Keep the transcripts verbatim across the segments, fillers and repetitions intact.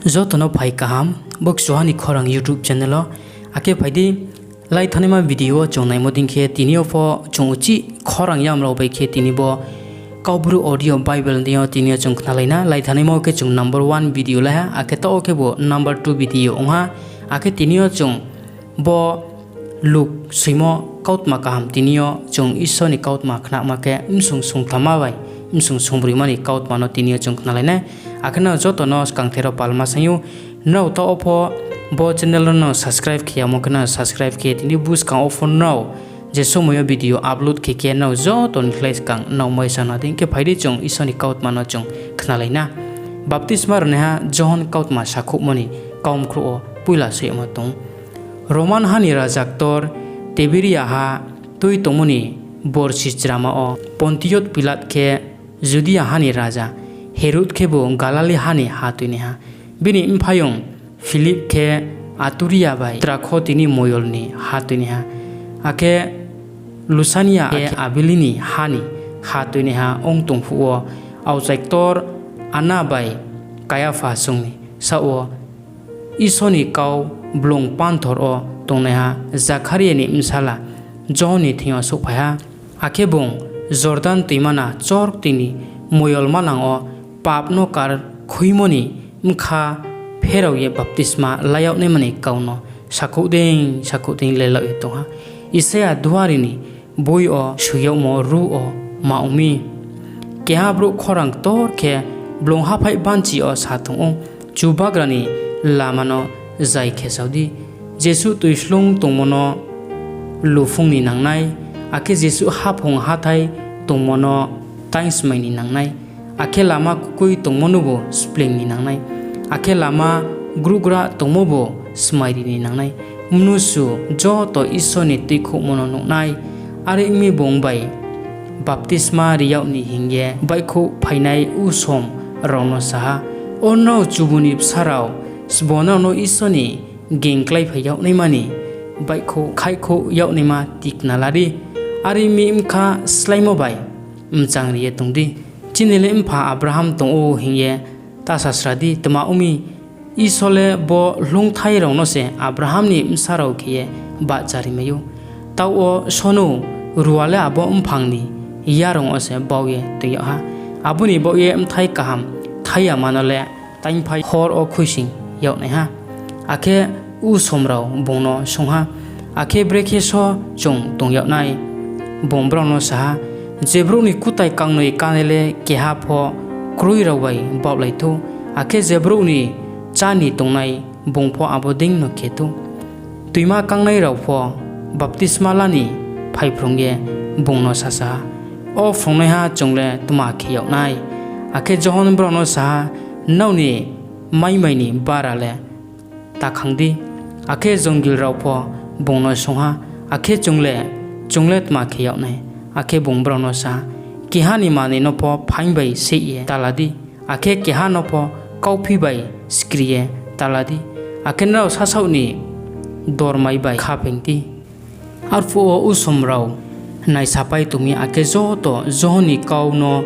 Joto no phai kaham, bo Kchuha ni Khorang YouTube channel o. Akhe phai di, lai thanaima video wo chung naimo dei khe, tini yo pho chung uchih khorang yam rao bai khe tini bo Kaubru audio Bible deing yo tini yo chung khnalai na. Lai thanaima wo khe chung number one video lai ha, akhe taoh wo khebu number two video ong ha. Akhe tini yo chung bo Luk soimo kautma kaham tini yo chung Isor ni kautma khnama khe bsung sungthamma bai bsung sungbroima ni kautma no tini yo chung khnalai nai. Akhe nrao joto no skangther wo palma saing ou, nrao taoh wo pho bo channel no nrao subscribe khe yamo khe nrao subscribe khe tini buskang wo pho nrao je somoi yo video upload khe khe nrao joto ni khlai skang nrao mai sana dei khe phai di chung Isor ni kautma no chung khnalai na. Baptisma rinaiha Johon kautma sakhouhmo ni kaumkhrouh wo poila soimo tong ou. Roman ha ni raja ktor Tiberia ha tui tongmo ni borsi chrama wo Pontiot Pilat khe Judia ha ni raja, Herod khebu Galili ha ni ha tuinaiha. Bini mphaiyong Philip khe Iturea bai Trakhoni moyol ni ha tuinaiha, akhe Lusania akhe Abilene ha ni ha tuinaiha ong tong phuh wo, aokchai ktor Anna bai Kaiapha song ni saoh wo Isor ni kau blung panthor wo tongnaiha Zakharia ni bsala Johon ni thing yo souhphai ha. Akhe bung Jordan tuimana chorkti ni moyol manang wo pap no kar khuimo ni bkha pherao ye baptisma la yag naima ni kau no sakhouh dei sakhouh dei lelao ye tong ha. Isaia duari ni boi yo soi yagmo ruh wo ma ong mi, keha brouh khorang ktor khe blung haphaih banchi yo sa tong ou, Chubagra ni lama no zai khesao di, jesuh tuisloung tongmo no luphung ni nangnai, akhe jesuh haphung hathái tongmo no taingsmai ni nangnai, akhe lama kukui tongmo nobu spleing ni nangnai, akhe lama gruhgra tongmobu smairi ni nangnai. Mnusu joto Isor ni tuikhouhmo no nuh nai. Are ong mi, bung bai baptisma ri yag ni hing ye baihkhouh phainai usom rao no sa ha, O nrao chubu ni bsa rao, sbo nrao no Isor ni ging kláiphai yag naima ni baihkhouh khaihkhouh yag naima tikna la di. Are ong mi, bkha sláimo bai mchangri ye tong di. Chini le mpha Abraham tong ou hing ye ta sasra di. Tma ong mi, Isor le bo hloungthai rao no se Abraham ni bsa rao khe ye bahcharimai ou. Taoh wo sonou, ruwa le abo mphang ni yarung wo se bau ye toing yag ha. Abo ni baoh ye bthai kaham thai yama no le taingphai hor wo khuisoing yag nai ha. Akhe usom rao bung no swunng ha, Akhe brekhe só chung tong yag nai? Bung brao no sa ha, Je brouh ni kutai kangnoi kánai le keha pho kroi rao bai baohlai thou, akhe je brouh ni chá ni tongnai, bung pho abo deino khe thou. Tuima kánngnai rao pho baptisma la ni phaiphrung ye bung no sasa ha, O Phrungnaiha, chung le tma khe yag nai? Akhe Johon brao no sa ha, Nrao ni maimai ni bára le ta khang di. Akhe jongil rao pho bung no swunng ha, Akhe chung le, chung le tma khe yag nai? Akhe bung brao no sa ha, Keha ni manoi no pho phaing bai seih ye ta la di, akhe keha no pho kauphi bai skri ye ta la di, akhe nrao sasaoh ni dormai bai khapheng di. Arphuh wo usom rao naisapai tong mi, akhe joto Johon ni kau no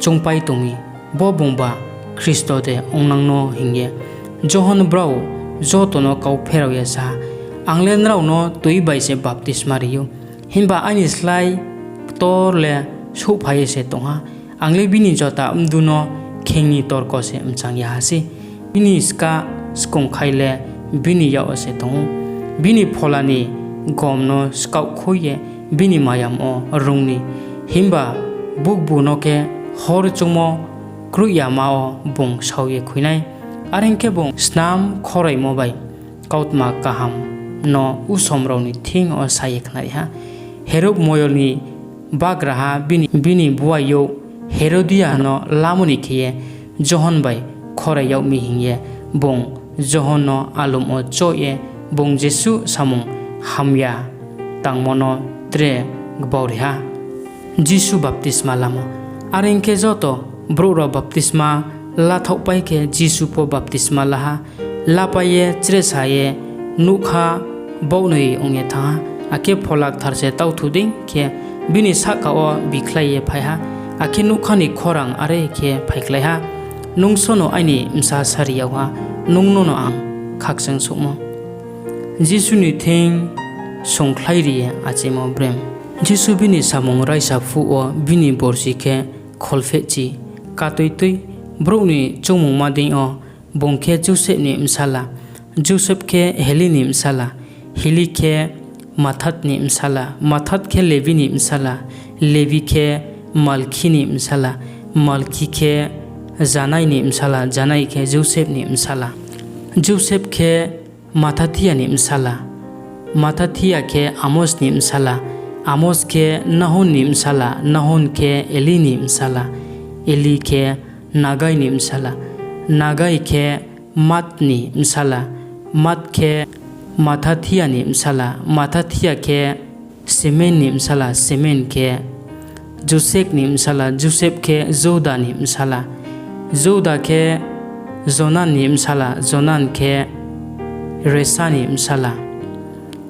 choungpai tong mi, Bo bungba Khristo de ongnang no? hing ye. Johon brao joto no kau pherao ye sa ha, Ang le nrao no tui bai se baptisma ri ou, himba aini slái ktor le souhphai ye se tong ha. Ang le bini jota mdu no kheng ni torko se mchang ya ha sei. Bini skah skongkhai le bini yak wo se tong ou. Bini phola ni gom no skaoh khui ye bini mayam wo rung ni. Himba bukbu no khe hor choungmo kroih yama wo bung sao ye khui nai. Are ong khe, bung snam khoraimo bai kautma kaham no usom rao ni thing yo sa ye khnari ha. Herod moyol ni bagraha bini buaiyouh Herodia no lamo ni khe ye Johon bai khorai yag mi hing ye bung Johon no alum wo choih ye bung jesuh samung hamya tangmo no tre gbauri ha. Jisu baptisma lamo. Are ong khe, joto brouh rao baptisma lathaohpai khe, Jisu pho baptisma la ha. Lapai ye chresa ye nougkha baohnoi ong ye thanng ha, akhe Phola Kthar se tauthu dei khe bini sahka wo bikhlai ye phai ha, akhe nougkha ni khorang are khe phaikhlai ha, Nung só no aini bsa sari yag ha. nung nono ang khakchang souhmo. Jisu ni thing songkhlairi ye achaimo brem. Jisu bini samung raisa phuh wo bini borsi khe kholphehchi, katoitui, brouh ni choungmungma deing yo. Bung khe Joseph ni bsala, Joseph khe Heli ni bsala, Heli khe Mathat ni bsala, Mathat khe Lebi ni bsala, Lebi khe Malkhi ni bsala, Malkhi khe Janai ni bsala, Janai khe Joseph ni bsala, Joseph khe Mathathia ni bsala, Mathathia khe Amos ni bsala, Amos khe Nahon ni bsala, Nahon khe Eli ni bsala, Eli khe Nagai ni bsala, Nagai khe Math ni bsala, Math khe Mathathia ni bsala, Mathathia khe Semein ni bsala, Semein khe Josek ni bsala, Josek khe Jouda ni bsala, Jouda khe Jonan ni bsala, Jonan khe Resa ni bsala,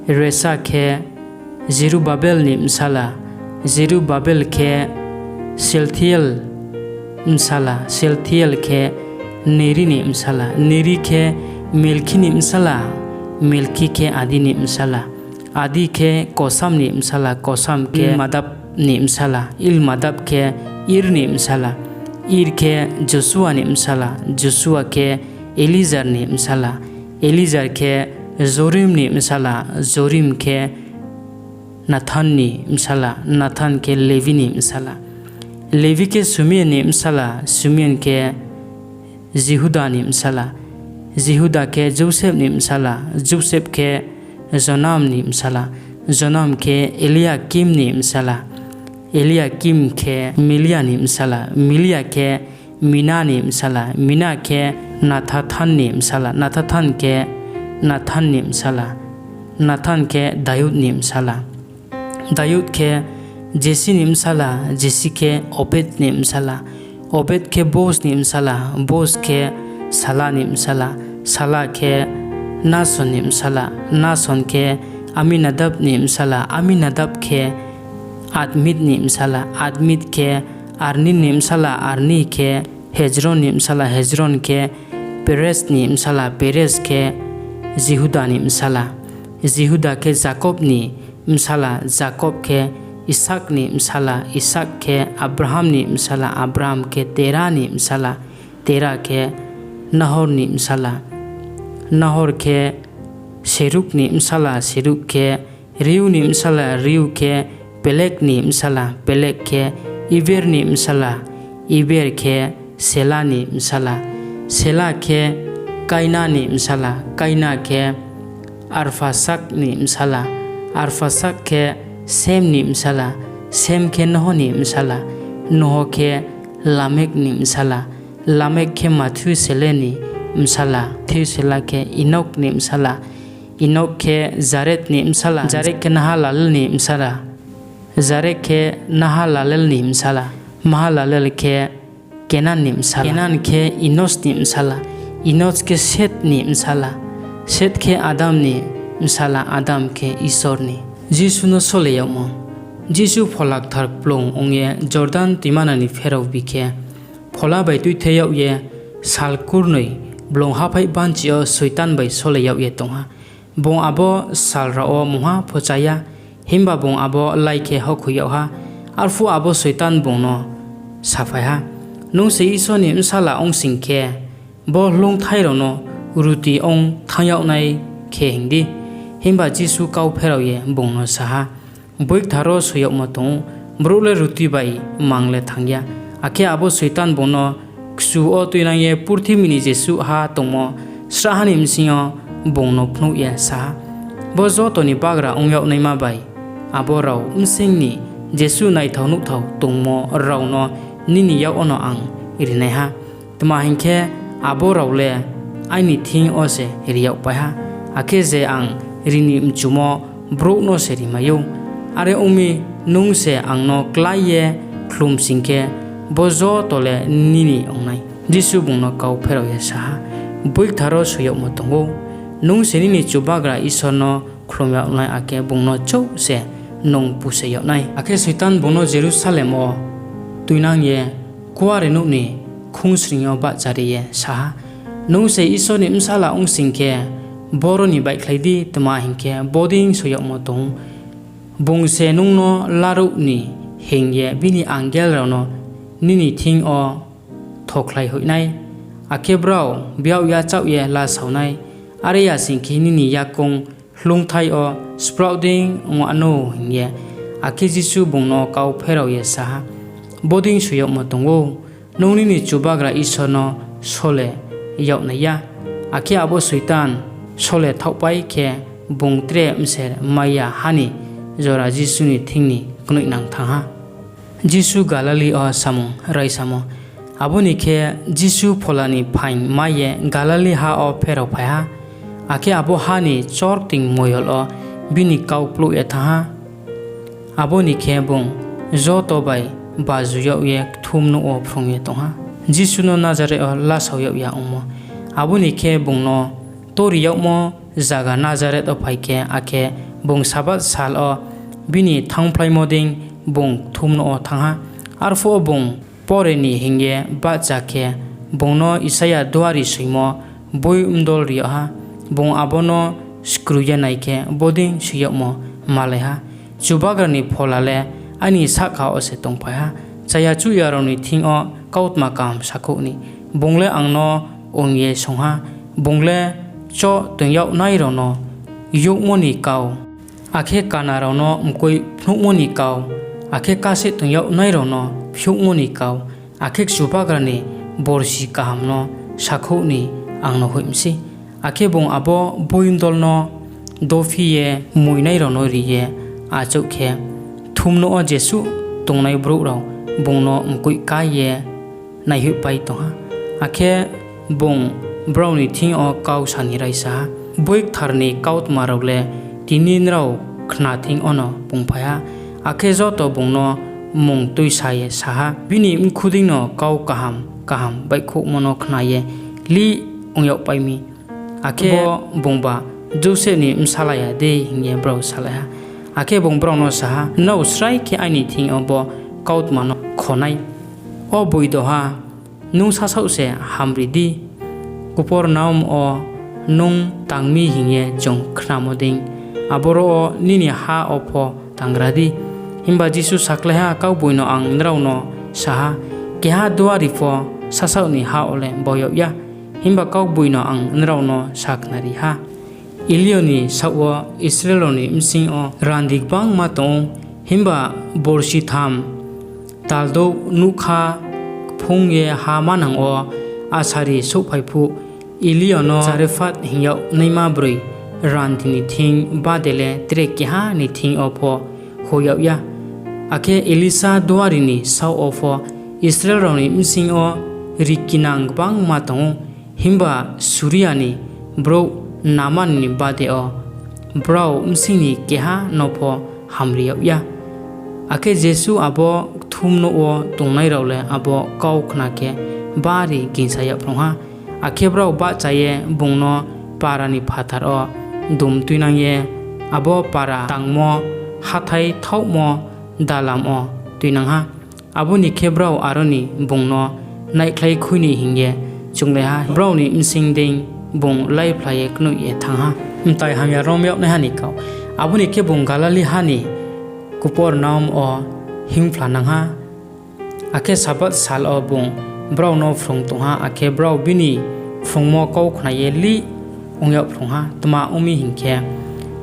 Resa khe Jerubabel ni bsala, Jerubabel khe Sealtiel bsala, Sealtiel khe Neri ni bsala, Neri khe Melki ni bsala, Melki khe Adi ni bsala, Adi khe Kosam ni bsala, Kosam khe Elmadab ni bsala, Elmadab khe Ir ni bsala, Ir khe Josua ni bsala, Josua khe Elijar ni bsala, Elijar khe Jorim ni bsala, Jorim khe Nathan ni bsala, Nathan khe Lebi ni bsala, Lebi khe Simeon ni bsala, Simeon khe Jihuda ni bsala, Jihuda khe Joseph ni bsala, Joseph khe Jonam ni bsala, Jonam khe Eliakim ni bsala, Eliakim khe Milia ni bsala, Milia khe Mina ni bsala, Mina khe Nathathan ni bsala, Nathathan khe Nathan ni bsala, Nathan khe Dayud ni bsala, Dayud khe Jesi ni bsala, Jesi khe Obed ni bsala, Obed khe Bos ni bsala, Bos khe Sala ni bsala, Sala khe Nason ni bsala, Nason khe Aminadab ni bsala, Aminadab khe Admid ni bsala, Admid khe Arni ni bsala, Arni khe Hejron ni bsala, Hejron khe Peres ni bsala, Peres khe Jihuda ni bsala, Jihuda khe Jakob ni bsala, Jakob khe Isak ni bsala, Isak khe Abraham ni bsala, Abraham khe Tera ni bsala, Tera khe Nahor ni bsala, Nahor khe Seruk ni bsala, Seruk khe Riu ni bsala, Riu khe Pelek ni bsala, Pelek khe Iber ni bsala, Iber khe Sela ni bsala, Sela khe Kaina ni bsala, Kaina khe Arphasak ni bsala, Arphasak khe Sem ni bsala, Sem khe Noho ni bsala, Noho khe Lamek ni bsala, Lamek khe Mathusela ni bsala, Mathusela khe Enok ni bsala, Enok khe Jared ni bsala, Jared khe Nahalalel ni bsala, Jared khe Nahalalel ni bsala, Mahalalel khe Kenan ni bsala, Kenan khe Enos ni bsala, Enos khe Seth ni bsala, Seth khe Adam ni bsala, Adam khe Isor ni. Jisu no sole yagmo. Jisu Phola Kthar kplung ong ye Jordan tuimana ni pherao bi khe, Phola bai tuithe yag ye sal kurnoi blung haphaih banchi yo Soitan bai sole yag ye tong ha. Bung abo sal rao wo mungha pho chá ya, himba bung abo lái khe hokhoi yag ha. Arphuh abo Soitan bung no saphai ha, Nung se Isor ni Bsala ong sing khe, bo hloungthai rao no ruti ong thanng yag nai khe hing di. Himba Jisu kau pherao ye bung no sa ha, Boikthar wo soi yagmo tong ou, ‘Brouh le ruti bai mang le thanng ya.’ Akhe abo Soitan bung no kchu wo tuinang ye purthimbi ni jesuh ha tongmo srahha ni bsing yo bung no phnuh ye sa ha, Bo joto ni bagra ong yag naima bai abo rao bsing ni jesuh naithao nuhthao tongmo rao no nini yak wono ang ri nai ha. Tma hing khe, abo rao le aini thing yo se ri yagpai ha, akhe je ang ri ni mchumo brouh no se rimai ou. Are ong mi, nung se ang no klái ye khlum sing khe, bo joto le nini ong nai. Jisu bung no kau pherao ye sa ha, Boikthar wo soi yagmo tong ou, ‘Nung se nini Chubagra Isor no khlum yag nai, akhe bung no chouh se nung puse yag nai.’ Akhe Soitan bung no Jerusalem wo tuinang ye Kuarenouh ni khungsreing yo bahchari ye sa ha, Nung se Isor ni Bsala ong sing khe, boro ni baihkhlai di; tma hing khe, bodei soi yagmo tong ou, ‘Bung se nung no laruh ni hing ye bini angel rao no nini thing yo thokhlai hoih nai, akhe brao biaoh yachaoh ye lasao nai; are ya sing khe, nini yakoung hloungthai yo spraoh dei ong wanou’ hing ye. Akhe Jisu bung no kau pherao ye sa ha, Bodei soi yagmo tong ou, ‘Nung nini Chubagra Isor no sole yag nai ya.’ Akhe abo soitan sole thaohpai khe, bung tre mser mai ya ha ni jora Jisu ni thing ni knoihnang thanng ha. Jisu Galili yo Samung Raisamo Abo ni khe Jisu Phola ni phaing mai ye Galili ha wo pheraophai ha. Akhe abo ha ni chorkting moyol wo bini kau plouh ye thanng ha. Abo ni khe bung joto bai baju yag ye Kthumnouh wo phrung ye tong ha. Jisu no Nazareth yo Lasao yag ya Ongmo Abo ni khe bung no turi yagmo zaga Nazareth wo phai khe, akhe bung Sabath sal wo bini thanngphlaimo dei bung Kthumnouh wo thanng ha. Arphuh wo bung pore ni hing ye bahcha khe, bung no Isaia duari soimo boi bdol ri yag ha. Bung abo no skroi ye nai khe, bodei soi yagmo malai ha, Chubagra ni Phola le aini sahka wo se tongphai ha, chaya-chuhya rao ni thing yo kautma kaham sakhouh ni. Bung le ang no ong ye swunng ha, ‘Bung le kchoh toing yagnai rao no youhmo ni kau, akhe kana rao no mkoih phnuhmo ni kau, akhe kasaih toing yagnai rao no phiouhmo ni kau, akhe Chubagra ni borsi kaham no sakhouh ni ang no hoih mi sei.’ Akhe bung abo boi bdol no dophi ye moingnai rao no ri ye achouh khe, Kthumnouh wo jesuh tongnai brouh rao bung no mkoih kái ye naihoihpai tong ha. Akhe bung brao ni thing yo kau sa ni raisa ha, Boi Kthar ni kautma rao le tini nrao khna thing yono pungphai ha. Akhe joto bung no mmung tuisa ye sa ha, Bini mkhu deino kau kaham kaham baihkhouhmo no khna ye lih ong yagpai mi? Akhe bo bungba Joseph ni bsala ya dei? hing ye brao salai ha. Akhe bung brao no sa ha, Nrao srai khe aini thing yo bo kautma no kho nai. O boidoha, nung sasaoh se hamri di, Kophornaum wo nung tang mi hing ye chung khnamo dei, aboro wo nini ha wo pho tangra di. Himba Jisu sakhlai ha, Kaugboino ang nrao no sa ha, keha duari pho sasaoh ni ha wo le bau yag ya. Himba kaugboino ang nrao no sakhnari ha, Eliyo ni saoh wo Israel rao ni bsing yo randi gbangma tong ou. Himba borsi tham taldouh nougkha kphung ye ha manang wo asari souhphai phuh, Eliyo no Sarephat hing yag naima broi randi ni thing bade le tre keha ni thing yo pho hoih yag ya. Akhe Elisa duari ni saoh wo pho Israel rao ni bsing yo rikinang gbangma tong ou. Himba Suria ni brouh Naaman ni bade wo brao bsing ni keha no pho hamri yag ya. Akhe jesuh abo Kthumnouh wo tongnai rao le abo kau khna khe bari gingsa yagphrung ha. Akhe brao bahcha ye bung no para ni phathar wo dum tuinang ye, abo para tangmo hathái thaohmo dalam wo tuinang ha. Abo ni khe brao aro ni bung no naikhlai khui ni hing ye chounglai ha, brao ni bsing dei bung laiphla ye knoih ye thanng ha. Mtai Hamya Rom Yagnaiha ni Kau Abo ni khe bung Galili ha ni Kophornaum wo hinngphlanang ha. Akhe Sabath sal wo bung brao no phrung tong ha, akhe brao bini phrungmo kau khna ye lih ong yagphrung ha. Tma ong mi hing khe,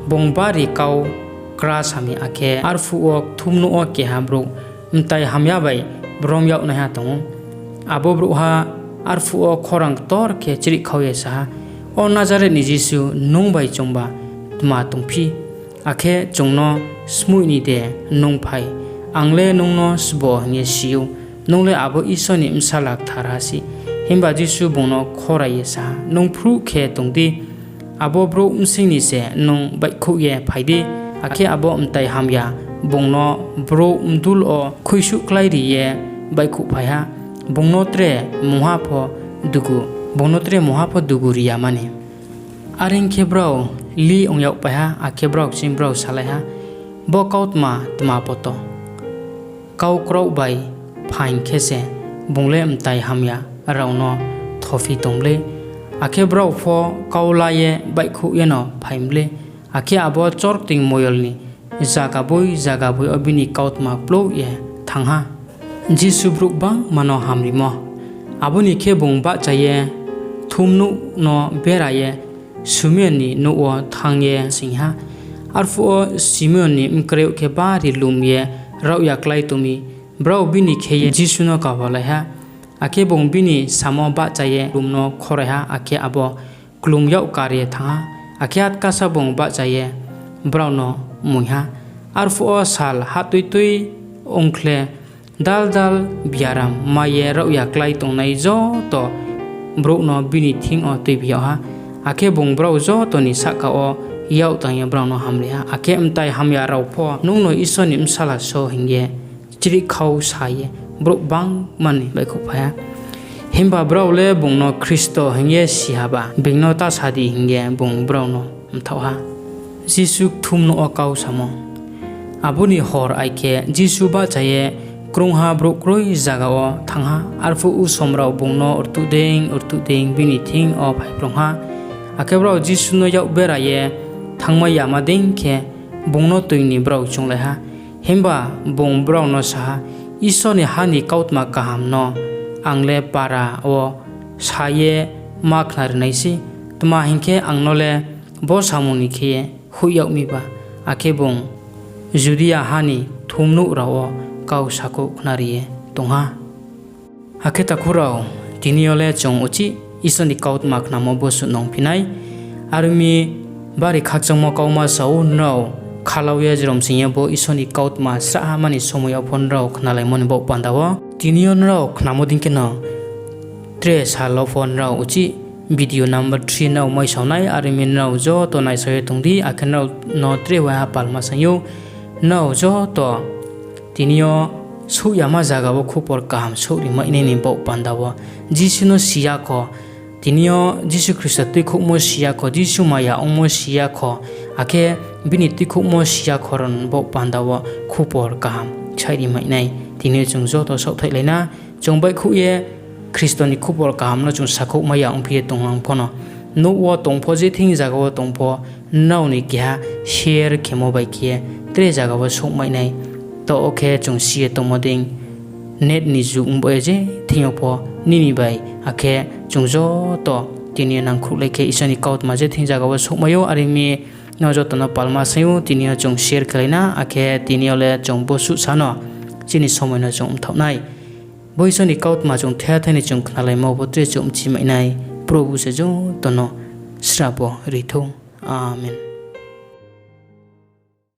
bung bari kau kra sa mi. Akhe arphuh wo Kthumnouh wo keha brouh mtai hamya bai brom yagnaiha tong ou. Abo brouhha arphuh wo khorang ktor khe chrihkhau ye sa ha, O Nazareth ni Jisu, nung bai chungba tma tongphi? Akhe chung no skmoih ni de nung phai? Ang le nung no sbo hing ye si ou, nung le abo Isor ni Bsala Ktharha sei. Himba Jisu bung no khorai ye sa ha, Nung phruh khe tong di, abo brouh bsing ni se nung baihkhouh ye phai di. Akhe abo mtai hamya bung no brouh bdul wo khuisuh kláiri ye baihkhouhphai ha, bung no tre mungha pho dugu ri ya mani. Are ong khe, brao lih ong yagpai ha. Akhe brao kching brao salai ha, Bo kautma tma poto? Kau kraoh bai phaing khe se bung le mtai hamya rao no thophi tong mlei? Akhe brao pho kau la ye baihkhouh yeno phai mlei, akhe abo chorkting moyol ni zaga boi zaga boi yo bini kautma plouh ye thanng ha. Jisu Brouh Gbangma no Hamrimo Abo ni khe bung bahcha ye Kthumnouh no bera ye Simeon ni nouh wo thanng ye soing ha. Arphuh wo Simeon ni bkreo khe bari lum ye raohya klái tong mi, brao bini khe ye Jisu no kabalai ha. Akhe bung bini sam wo bahcha ye lum no khorai ha, akhe abo klum yag kar ye thanng ha. Akhe atkasa bung bahcha ye brao no moing ha. Arphuh wo sal hahtuitui ong khle, dal dal biaram mai ye raohya klái tongnai joto brouh no bini thing yo tuibi yag ha. Akhe bung brao joto ni sahka wo yak tang ye brao no hamri ha. Akhe mtai hamya rao pho, Nung no Isor ni Bsala so, hing ye chrihkhau sa ye brouh gbangma ni baihkhouhphai ha. Himba brao le bung no Khristo hing ye si haba, being no ta sa di, hing ye bung brao no mthaoh ha. Jisu Kthumnouh wo Kau Samo Abo ni hor ai khe Jisu bahcha ye krungha brouh kroi zaga wo thanng ha. Arphuh usom rao bung no rtuh dei rtuh dei bini thing yo phaiphrung ha. Akhe brao Jisu no yak bera ye thanngmai yama dei khe bung no toing ni brao chounglai ha. Himba bung brao no sa ha, Isor ni ha ni kautma kaham no ang le para wo sa ye ma khnari nai sei. Tma hing khe, ang no le bo samung ni khe ye hoih yag mi ba? Akhe bung Judia ha ni kthumnouh rao wo kau sakhouh khnari ye tong ha. Akhe takhu rao, tini yo le chung uchih Isor ni kautma khnamo bosuh nangphi nai. Are ong mi, bari khakchangmo kauma sa ou, nrao khalau ye jrom sing ye bo Isor ni kautma srahha mani somoi yo pho nrao khnalaimo ni baoh panda wo. Tini yo nrao khnamo dei kheno tre sal wo pho nrao uchih video number three nrao maisao nai. Are ong mi, nrao joto naisao ye tong di, akhe nrao no tre waiha palma saing ou. Nrao joto tini yo souhyama zaga wo khupor kaham souhri mai nai ni baoh panda wo. Jisu no si ya kho, tini yo Jisu Khristo tuikhouhmo si ya kho, Jisu maya ongmo si ya kho, akhe bini tuikhouhmo si ya kho rao ni baoh panda wo khupor kaham saihri mai nai. Tini yo chung joto saohthaihlai na, chung baihkhouh ye Khristo ni khupor kaham no chung sakhouh mai ya ongphi ye tong ang pho no. Nouh wo tong pho, je thing zaga wo tong pho, nrao ni keha share khemo bai khe tre zaga wo souhmai nai. Taoh wo khe chung si ye tongmo dei net ni jug ong bo ye je thing yo pho nini bai, akhe chung joto tini yo nangkhruhlai khe Isor ni kautma je thing zaga wo souhmai ou. Are ong mi, nrao joto no palma saing ou, tini yo chung share khelai na, akhe tini yo le chung bosuh sa no chini somoi no chung mthaoh nai. Bo Isor ni kautma chung thethai ni chung khnalaimo bo tre chung mchi mai nai. Probu se joto no srabo ri thou. Amen.